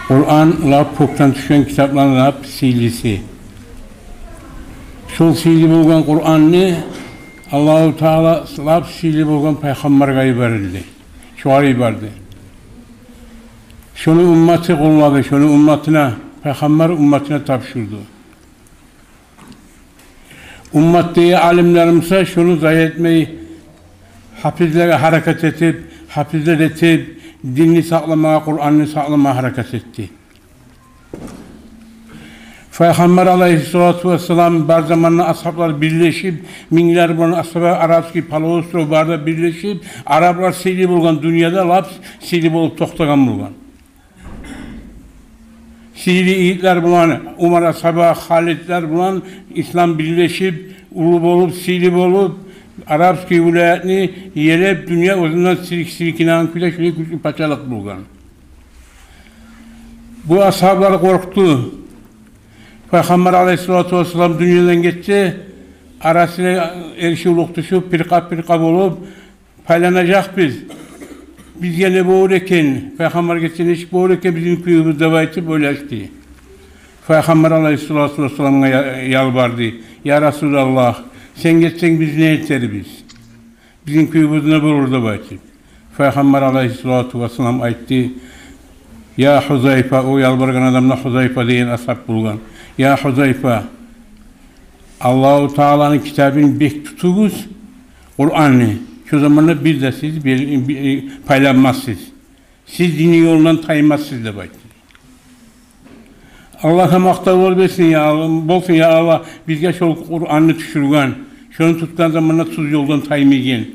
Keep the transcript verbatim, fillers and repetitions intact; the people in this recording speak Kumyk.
Къуран лап кёкден тюшген китапланы лап сыйлысы. Шол сыйлы болгъан Къуранны Аллагьу Таала лап сыйлы болгъан пайхаммаргъа йиберилди. Шогъар йиберди. Шону умматы къоллады, шону умматына, пайхаммар умматына тапшурду. Умматдагъы алимлерим буса шону зая этмей, гьапизлеге гьаракат этип, гьапизлер этип, динни сакъламагъа, Къуранны сакъламагъа гьаракат этди. Пайхаммар алайгьиссалату вассалам бар заманда асгьаблар бирлешип, минглер булан асгьаба, арабский полуостров барда бирлешип, араблар сыйлы болгъан, дюньяда лап сыйлы болуп токътагъан болгъан. Сыйлы игитлер булан, Умар асгьаба, Халидлер булан ислам бирлешип, уллу болуп, сыйлы болуп, арабский вилаятны елеп, дюнья оьзюнден силк-, силкинеген кюйде шулай гючлю пачалыкъ болгъан. Бу асгьаблар къоркъду. Пайхаммар алайгьиссалату вассалам дюньядан гетсе, арасына эришивлюк тюшюп, пиркъа-пиркъа болуп, пайланажакъбыз. Бизге не болур экен, пайхаммар гетсе, нечик болур экен бизин кююбюз деп айтып ойлашды. Пайхаммар алайгьиссалату вассаламгъа я-, ялбарды: «Я Расулаллагь, сен гетсенг, биз не этербиз? Бизин кююбюз не болур?» — деп айтып. Пайхаммар алайгьиссалату вассалам айтды: «Я Гьузайфа», — о ялбаргъан адам да Гьузайфа деген асгьаб болгъан. «Я Гьузайфа, Аллагьу Тааланы китабын бек тутугъуз, Къуранны. Шо заманда бир де сиз бер-, би-, пайланмассыз. Сиз динни ёлундан таймассыз», — деп айтды. «Аллагьгъа макътавлар болсун, я Аллагь, болсун, я Аллагь, бизге шол Къуранны тюшюрген, шону тутгъан заманда тюз ёлдан таймайгъан.